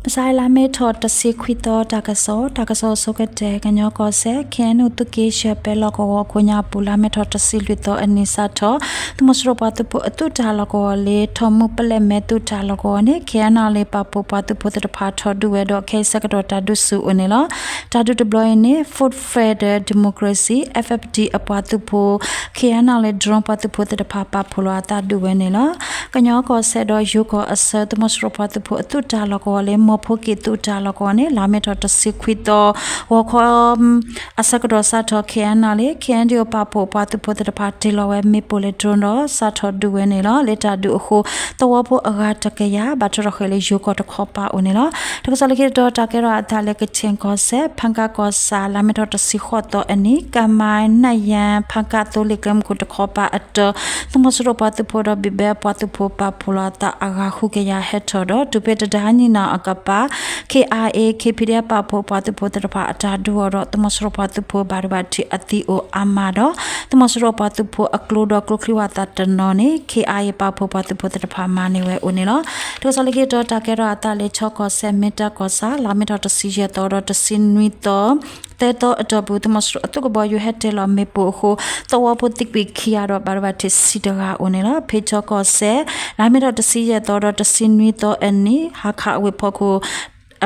မဆါလါမ့ၤထီၣ်တဆံခွံသီ တၢ်ကစီၣ်, တၢ်ကစီၣ်အဆိကတၢၢ် ကညီကီၢ်စဲၣ် ခ့ၣ်အဲၣ်ယူၣ် သုးက့ၣ်ဆၢၣ် ပဲလီၢ်ကဝီၤအကိးညါပူၤ လါမ့ၤထီၣ်တဆံလွံၢ်သီအနံၤစးထီၣ် သုးမီၤစိရိၤပှၤသုးဖိအသုးတၢ်လီၢ်ကဝီၤလၢ ထီၣ်မူပလဲၣ်မဲသုးတၢ်လီၢ်ကဝီၤန့ၣ် ခ့ၣ်အဲၣ်ယူၣ်လၢပာ်ဖှိၣ်ပှၤသုးဖိသ့ၣ်တဖၣ်ထီၣ်ဒုးဝဲဒီး ခဲအံၤဆၢကတီၢ်တၢ်ဒုးဆူၣ်အိၣ်န့ၣ်လီၤ. တၢ်ဒုးတဘျီအံၤန့ၣ် Fourth Federal Democracy, F F D အပှၤသုးဖိ ခ့ၣ်အဲၣ်ယူၣ်လၢ drone ပှၤသုးဖိသ့ၣ်တဖၣ်ပာ်ဖှိၣ်လီၤအသးဒုးဝဲန့ၣ်လီၤ. ကညီကီၢ်စဲၣ်ဒီးယိၤကီၢ်အဆၢ သုးမီၤစိရိၤပှၤသုးဖိအသုးတၢ်လီၢ်ကဝီၤလၢ မီၢ်ဖိက့ၤသုးတၢ်လီၢ်ကဝီၤန့ၣ် လါမ့ၤထီၣ်တဆံခွံသီ ဂီၤခီ အဆၢကတီၢ်စးထီၣ် ခ့ၣ်အဲၣ်ယူၣ်လၢ ခ့ၣ်အဲၣ်ယူၣ် ပာ်ဖှိၣ်ပှၤသုးဖိသ့ၣ်တဖၣ်တ့ၢ်လီၤဝဲမ့ၣ်ပိၢ်လၢ drone ဒီးစးထီၣ်ဒုးဝဲန့ၣ်လီၤ. လၢတၢ်ဒုးအဃိ သဝီဖိအဂၤတကယၤ ဘၣ်ထီၣ်ထီၣ်ဃဲၤလၢယိၤကီၢ်တခီပၤအိၣ်န့ၣ်လီၤ. တၢ်ကစီၣ်လၢခံတတီၤ တၢ်ကဲထီၣ်အသးလၢ ကခၠ့ၣ်ကီၢ်စဲၣ် ဖၣ်ကၣ်ကီၢ်ဆၣ် လါမ့ၤထီၣ်တဆံဃိးသီအနံၤ ကမါနၣ်ယၣ် ဖၣ်ကၣ်သိလ့ၣ်ကျဲမုၢ်ခိၣ်တခီပၤအတၢ သုးမီၤစိရိၤပှၤသုးဖိဒီး ဘံၣ်ဘဲပှၤသုးဖိပာ်ဖှိၣ်လီၤအသးအဂၤဃုကယၤဟဲထီၣ်ဒီး တုၤဖဲတဒါနံၣ်နီၤအကပၤ ခ့ၣ်အါအ့ ခ့ၣ်ဖံဒဲပာ်ဖှိၣ်ပှၤသုးဖိသ့ၣ်တဖၣ်အတၢ်ဒုးအီၤဒီး သုးမီၤစိရိၤပှၤသုးဖိဘၣ်ဒိဘၣ်ထံးအသံအိၣ်အါမးဒီး သုးမီၤစိရိၤပှၤသုးဖိအကျိဒီးကျိချံဝးသးတနီၤန့ၣ် ခ့ၣ်အါအ့ပာ်ဖှိၣ်ပှၤသုးဖိသ့ၣ်တဖၣ်မၤန့ၢ်ဝဲအိၣ်န့ၣ်လီၤ. တၢ်ကစီၣ်လၢခံတတီၤ တၢ်ကဲထီၣ်အသးလၢ ခၠ့ၣ်ကီၢ်စဲၣ် မ့ၢ်တၢ်ကီၢ်ဆၣ် လါမ့ၤထီၣ်တဆံယဲၢ်သီဒီးတဆံနွံသီ သၢသီအတီၢ်ပူၤ သုးကဘီယူၤဟဲတ့ၢ်လီၤမ့ၣ်ပိၢ်အဃိ သဝီဖိသံကွံာ်ခံဂၤဒီး ဘၣ်ဒိဘၣ်ထံးဆံတဂၤအိၣ်န့ၣ်လီၤ. ဖဲခၠ့ၣ်ကီၢ်စဲၣ် လါမ့ၤထီၣ်တဆံယဲၢ်သီဒီးတဆံနွံသီအနံၤ ဟါခးအဝ့ၢ်ဖီခိၣ်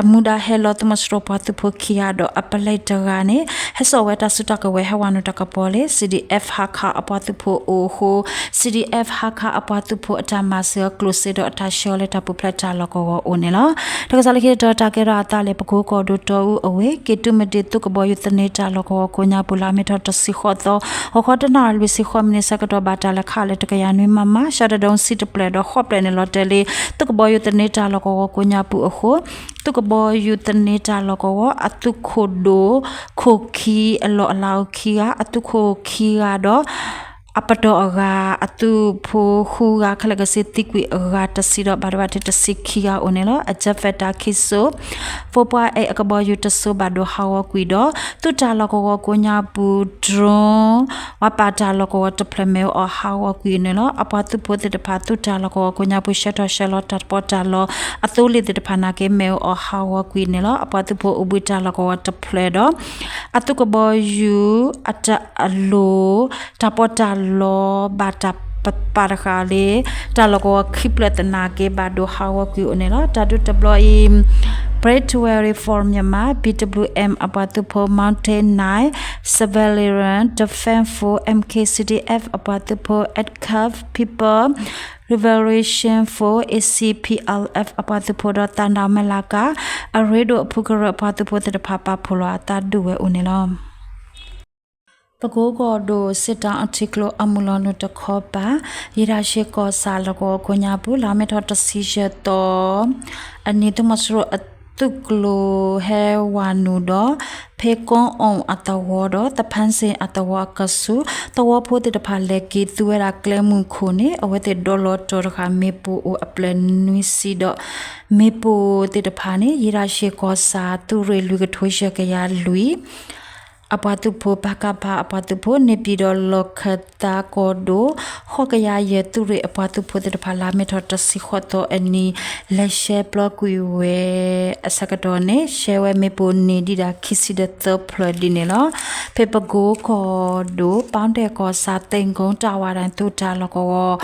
အမူဒါဟဲလီၤ သုးမီၤစိရိၤပှၤသုးဖိခံဂၤဒီးအပလဲတဂၤန့ၣ် ဟဲစိာ်ဝဲတၢ်စုတၢ်ကဝဲၤ ဟဲဝၤနုာ်တၢ်ကပီၤလၢ C D F ဟါခးအပှၤသုးဖိအိၣ်အဃိ C D F ဟါခးအပှၤသုးဖိအတၢ်မၤစၢၤအကျိၣ်စ့ဒီးအတၢ်ဆှၢအီၤလၢတၢ်ပူၤဖျဲးတၢ်လီၢ်ကဝီၤအိၣ်န့ၣ်လီၤ. တၢ်ကစီၣ်လၢခံတတီၤ တၢ်ကဲထီၣ်အသးလၢ ပကိကီၢ်ဒိၣ်တီအူအဝ့ၢ် က့ၤတုၤမ့ၢ်ဒံးသုးကဘီယူၤသန့တၢ်လီၢ်ကဝီၤကိးညါပူၤ လါမ့ၤထီၣ်တဆံဃိးသီ ဂီၤခီတနၣ်ရံၣ်လွံၢ်ဆံဃိးမံးနံးဆၢကတီၢ် ဘၣ်တၢ်လဲၤခးလၢတကယၤနွံ မမ ရှဲတဒိၣ်စံတပျဲၢ်ဒီး ဃိးပျဲၢ်န့ၣ်လီၤတဲာ်လံ သုးကဘီယူၤသန့တၢ်လီၢ်ကဝီၤကိးညါပူၤအဃိ သုးကဘီယူၤသန့တၢ်လီၢ်ကဝီၤ အသုးခိၣ်ဒိၣ် ခိၣ်ခံအလီၢ်အလၤအိၣ်ခံဂၤ အသုးခိၣ်ခံဂၤဒီး အပတီၢ်အဂၤ အသုးဖိဃုဂၤ ခဲလၢာ်ခဲဆ့သံကွံာ်အဂၤတဆံဒီး ဘၣ်ဒိဘၣ်ထံးတဆံခံဂၤအိၣ်န့ၣ်လီၤ. အ jet fighter ခံစိၤ four point eight အကဘီယူၤတစိၤဘၣ်ဒိဟးဂီၤကွံာ်ဒီး သုးတၢ်လီၢ်ကဝီၤကိးညါပူၤ drone ဝၤပာ်တၢ်လီၢ်ကဝီၤတဖျၢၣ်မ့ၣ်အူအီၣ်ဟးဂီၤကွံာ်န့ၣ်လီၤ. အပှၤသုးဖိသ့ၣ်တဖၣ် သုးတၢ်လီၢ်ကဝီၤကိးညါပူၤ ဆှၢထီၣ်ဆှၢလီၤတၢ်ပီးတၢ်လီ အသိလ့ၣ်သ့ၣ်တဖၣ်နာ်က့ မ့ၣ်အူအီၣ်ဟးဂီၤကွံာ်န့ၣ်လီၤ. အပှၤသုးဖိအိၣ်ဘှံးတၢ်လီၢ်ကဝီၤတဖျၢၣ်ဒီး အသုးကဘီယူၤအတၢ်အလိၤ တၢ်ပီးတၢ်လီ ဘၣ်တၢ်ပာ်တဃာ်လၢ တၢ်လီၢ်ကဝီၤခံဖျၢၣ်သနာ်က့ ဘၣ်ဒိဟးဂီၤကွံာ်အိၣ်န့ၣ်လီၤ. တၢ်ဒုးတဘျီအံၤ Brave Warrior for Myanmar, B W M အပှၤသုးဖိ Mountain Knight, Civilian Defense Force, M K C D F အပှၤသုးဖိ Active People Liberation Force, A C P L F အပှၤသုးဖိဒီး သၢနၣ်မဲၢ်လးကၤ အရ့ဒိၣ်အဖုကရၢအပှၤသုးဖိသ့ၣ်တဖၣ် ပာ်ဖှိၣ်လီၤအသးဒုးဝဲအိၣ်န့ၣ်လီၤ. ပကိကီၢ်ဒိၣ် စစ်တောင်းအထံကျိအမုၢ်လီၤနုာ်တခီပၤ ယ့ၣ်တၢ်ရှ့ၣ်ကီၢ်ဆၣ်လီၢ်ကဝီၤကိးညါပူၤ လါမ့ၤထီၣ်တဆံယဲၢ်သီ အနံၤ သုးမီၤစိရိၤအသုးကျိၤဟဲဝၤနုာ်ဒီး ဖဲကိအီၣ်အသဝီဒီး သဖၣ်စ့ၣ်အသဝီအကဆူး သဝီဖိသ့ၣ်တဖၣ်လဲၤက့ၤသူဝဲဒၣ်ကျဲမုၢ်ခိၣ်န့ၣ် အဝဲသ့ၣ်ဒိးလီၤတီၤတဃာ်မ့ၣ်ပိၢ်အိၣ်အပျဲၢ်နွံဆံဒီး မ့ၣ်ပိၢ်သ့ၣ်တဖၣ်န့ၣ် ယ့ၣ်တၢ်ရှ့ၣ်ကီၢ်ဆၣ်သုးရ့ၣ်လွံၢ်ကထိယဲၢ်ကယၤလွံၢ် အပှၤသုးဖိ ပကဖ အပှၤသုးဖိ န့ၣ်ပၠံၣ်ဒီးလီၢ်ခၢၣ်သးကီၢ်ဒိၣ် ဃိးကယၤယဲၢ်သုးရ့ၣ်အပှၤသုးဖိသ့ၣ်တဖၣ် လါမ့ၤထီၣ်တဆံဃိးသီအနံၤ လဲၤရှဲပျီကွံာ်ဝဲအဆၢကတီၢ်န့ၣ် ရှဲဝဲမ့ၣ်ပိၢ်န့ၢ်ဒံးဒၣ်ခံဆံဒီးသၢဖျၢၣ်ဒ်န့ၣ်လီၤ. ဖဲပကိကီၢ်ဒိၣ် ပီၣ်တဲၣ်ကီၢ်ဆၣ် သ့ၣ်ကိတၢ်ဝးဒၣ်သုးတၢ်လီၢ်ကဝီၤ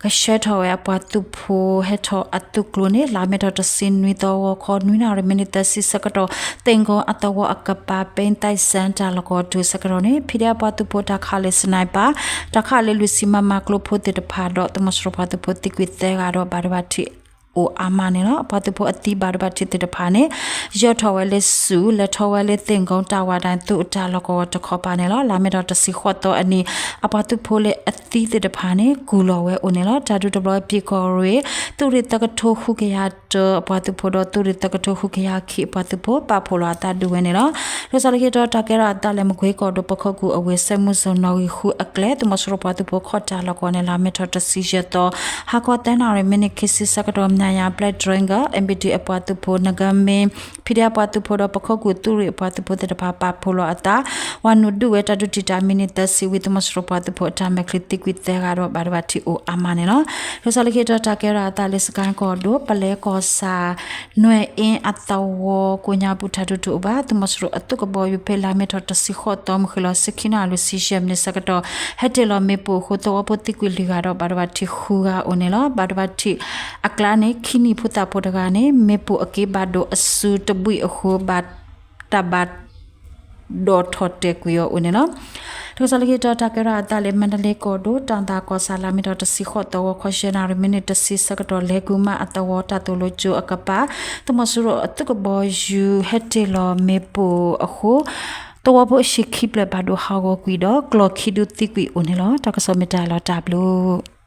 ကဆှၢထီၣ်ဝဲအပှၤသုးဖိဟဲထီၣ်အသုးကျိၤန့ၣ် လါမ့ၤထီၣ်တဆံနွံသီ ဂီၤခီနွံနၣ်ရံၣ်မံးနံးသၢဆံဆၢကတီၢ် သ့ၣ်ကိအသဝီအကပၤ ပဲသဲစဲတၢ်လီၢ်ကဝီၤတုၤဆၢကတီၢ်န့ၣ် ဖံးဒဲးအပှၤသုးဖိတၢ်ခးလၢ sniper တၢ်ခးလၢလွံၢ်ဆံ မမ ကျိဖိသ့ၣ်တဖၣ်ဒီး သုးမီၤစိရိၤပှၤသုးဖိသံကွံာ်သၢဂၤဒီး ဘၣ်ဒိဘၣ်ထံးအိၣ်အါမးန့ၣ်လီၤ. အပှၤသုးဖိအသံဘၣ်ဒိဘၣ်ထံးသ့ၣ်တဖၣ်န့ၣ် ယၢၤထီၣ်ဝဲလၢဆူၣ် လဲၤထီၣ်ဝဲလၢသ့ၣ်ကိတၢ်ဝးဒၣ်သုးတၢ်လီၢ်ကဝီၤတခီပၤန့ၣ်လီၤ. လါမ့ၤထီၣ်တဆံဃိးသီအနံၤ အပှၤသုးဖိလၢအသံသ့ၣ်တဖၣ်န့ၣ် ကူၣ်လီၤဝဲအိၣ်န့ၣ်လီၤ. တၢ်ဒုးတဘျီ ပၠံၣ်ကီၢ်ရ့ၣ် သုးရ့ၣ်သၢကထိဃုကယၤတၢအပှၤသုးဖိဒီး သုးရ့ၣ်သၢကထိဃုကယၤခံအပှၤသုးဖိ ပာ်ဖှိၣ်လီၤအသးဒုးဝဲန့ၣ်လီၤ. တၢ်ကစီၣ်လၢခံတခါ တၢ်ကဲထီၣ်အသးလၢ မကွ့ကီၢ်ဒိၣ် ပခိၣ်ကူၣ်အဝ့ၢ် စဲးမုၢ်စိၤနီၣ်ဂံၢ်ဃုအကျဲ သုးမီၤစိရိၤပှၤသုးဖိခီၣ်တၢ်လီၢ်ကဝီၤန့ၣ် လါမ့ၤထီၣ်တဆံယဲၢ်သီ ဟါခီသၢနၣ်ရံၣ် မံးနံးခံဆံဆၢကတီၢ် မၠၣ်ယၤ Black Dragon, M B D အပှၤသုးဖိ နဂါမ့ၣ် P D F ပှၤသုးဖိဒီး ပခိၣ်ကူၣ်သုးရ့ၣ်အပှၤသုးဖိသ့ၣ်တဖၣ် ပာ်ဖှိၣ်လီၤအသး ဝၤနုာ်ဒုးဝဲတၢ်ဒုးတံာ်တာ် မံးနံးသၢဆံဝံၤ သုးမီၤစိရိၤပှၤသုးဖိအတၢ်မဲာ်ချံသံကွံာ်သၢဂၤဒီး ဘၣ်ဒိဘၣ်ထံးအိၣ်အါမးန့ၣ်လီၤ. တၢ်ကစီၣ်လၢခံတခါ တၢ်ကဲထီၣ်အသးလၢ စကဲၣ်ကီၢ်ဒိၣ် ပလဲကီၢ်ဆၣ် နွဲၣ်အ့အသဝီကိးညါပူၤ တၢ်ဒုးတအိၣ်ဘၣ် သုးမီၤစိရိၤအသုးကဘီယူၤ ဖဲလါမ့ၤထီၣ်တဆံဃိးသီ မုၢ်ဃ့ၢ်လီၤ ဆံခံနၣ်ရံၣ် လွံၢ်ဆံယဲၢ်မံးနံးဆၢကတီၢ် ဟဲတ့ၢ်လီၤမ့ၣ်ပိၢ်အဃိ သဝီဖိသံကွံာ်လွံၢ်ဂၤဒီး ဘၣ်ဒိဘၣ်ထံးဃုဂၤအိၣ်န့ၣ်လီၤ. ဘၣ်ဒိဘၣ်ထံးအကျါန့ၣ် ခံနံၣ်ဖိသၣ်ဖိတဂၤန့ၣ် မ့ၣ်ပိၢ်အက့ဘၣ်ဒိအစုတဘှံးအဃိ ဘၣ်တၢ်ဘၣ် ဒီးထီၣ်တဲာ်ကွံာ်အီၤအိၣ်န့ၣ်လီၤ. တၢ်ကစီၣ်လၢခံတခါ တၢ်ကဲထီၣ်အသးလၢ မါဒလ့ကီၢ်ဒိၣ် တၢ်သးကီၢ်ဆၣ် လါမ့ၤထီၣ်တဆံဃိးသီ ဂီၤခီယဲၢ်နၣ်ရံၣ် မံးနံးတဆံဆၢကတီၢ် လဲၤကူမးအသဝီတၢ်သိၣ်လိကၠိအကပၤ သုးမီၤစိရိၤအသုးကဘီယူၤ ဟဲတ့ၢ်လီၤမ့ၣ်ပိၢ်အဃိ သဝီဖိအဟံၣ်ခံဖျၢၣ်ဘၣ်ဒိဟးဂီၤကွံာ်ဒီး ကျီၢ်ခံဒုသံကွံာ်အိၣ်န့ၣ်လီၤ. တၢ်ကစီၣ်မ့ၢ်တၢ်လီၤတၢ်ဘျုး